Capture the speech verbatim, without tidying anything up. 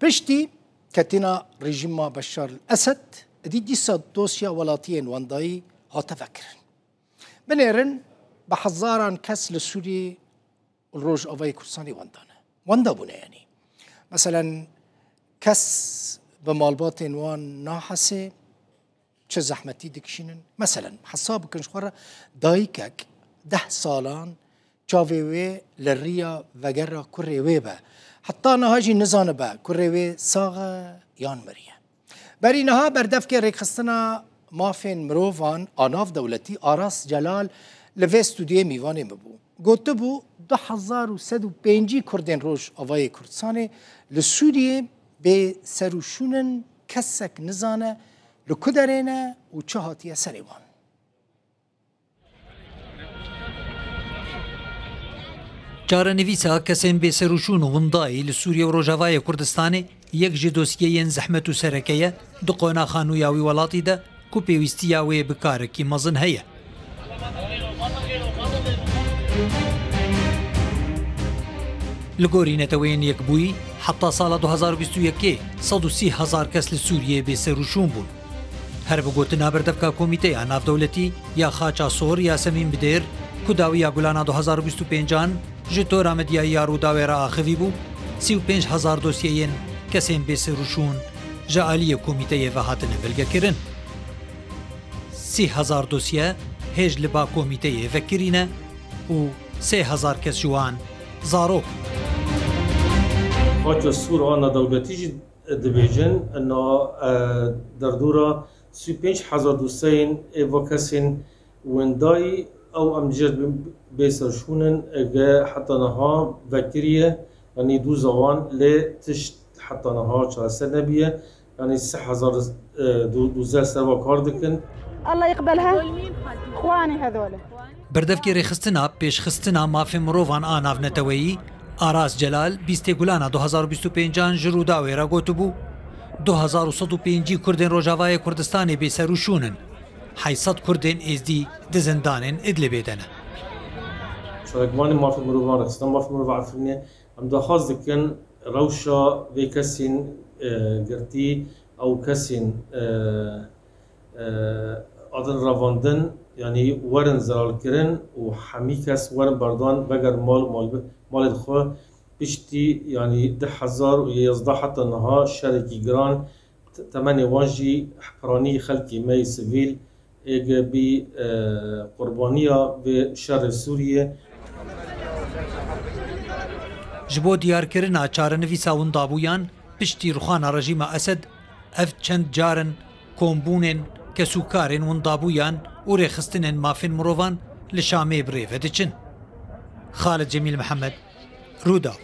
Piştî ketina rejîma Beşar el Esed, êdî dîsa dosya welatiyên wendayî hate vekirin. Binêrin, bi hezaran kes li Sûriyê û li Rojavayê Kurdistanê wenda ne. Wenda bûne, yanî. Meselen, kes bi malbatên wan nahesê, çi zehmetî dikişînin. Meselen, hesab bikin ji xwe re, dayikek deh salan çavê wê li riya vegera kurê wê be. Heta niha jî nizanibe kurê wê sax e yan miriye. Berî niha berdevkê rêkxistina mafên mirovan a navdewletî Aras Celal li vê stûdyoyê mîvanê min bû. Gotibû, du hezar û sed û pêncî Kurdên Rojavayê Kurdistanê li Sûriyê bê ser û şûn in, kesek nizane li ku derê ne û çi hatiye serê wan. Çarenivîsa kesên bêserûşûn û windayî li Sûriye û Rojavayê Kurdistanê yek ji dosyeyên zehmet û sereke ye di qonaxa nû ya wî welatî de, ku pêwîstiya wê bi karekî mezin heye. Li gorî Neteweyên Yekbûyî, heta sala du hezar û bîst û yekê sed û sî hezar kes li Sûriyeyê bêserûşûn bûn. Her bi gotina berdevka Komîteya Navdewletî ya Xaça Sor Yasemîn Bidêr, ku dawiya Gulana du hezar û bîst û pêncan ji tora medyayî ya Rûdawê re axivî bû, sî û pênc hezar dosyeyên kesên bêserûşûn ji aliyê komîteyê ve hatine belgekirin. Sî hezar dosye hêj li ba komîteyê vekirîne û sê hezar kes ji wan zarok. Xaça Sor a nedewletî jî dibêjin, na, e, derdora sî û pênc hezar dosyeyên ê va kesên wendayî ew em jê re bê-, bêserşûn in, ege heta niha vekiriye, yanî dûza wan lê tişt heta niha çareser nebiye. Yanî sê hezar, e, du-, duzdeh serva kar dikin. الله يقبلها. اخواني هذول. Berdevkê rêxistina pêşxistina mafê mirovan a navneteweyî Aras Celal bîstê Gulana du hezar û bîst û pêncan ji Rûdawê re gotibû, du hezar û sed û pêncî Kurdên Rojavayê Kurdistanê bêserûşûn in. Heyt sed Kurdên Êzdî di zindanên Idlibê de ne. Çarekvanê mafê mirovan, rêxistina mafê mirovan Efrînê, em daxwaz dikin rewşa vê kesên, e, girtî, ew kesên, e, e, adin revandin, yanî werin zelalkirin û hemî kes werin berdan vegerin mal û mal-, malê xwe. Piştî, yanî du hezar û yazdeh heta niha şerekî giran, te-, temenê wan jî piranî xelkê me yê sivîl ê ge bî, e, qurbaniya vê şerê Sûriyê. Ji bo diyarkirina çarenivîsa windabûyan piştî rûxana rejîma Esed, ev çend car in kombûnên kesûkarên windabûyan û rêxistinên mafên mirovan li Şamê bi rê ve diçin. Xalid Cemîl Mihemed, Rûdaw.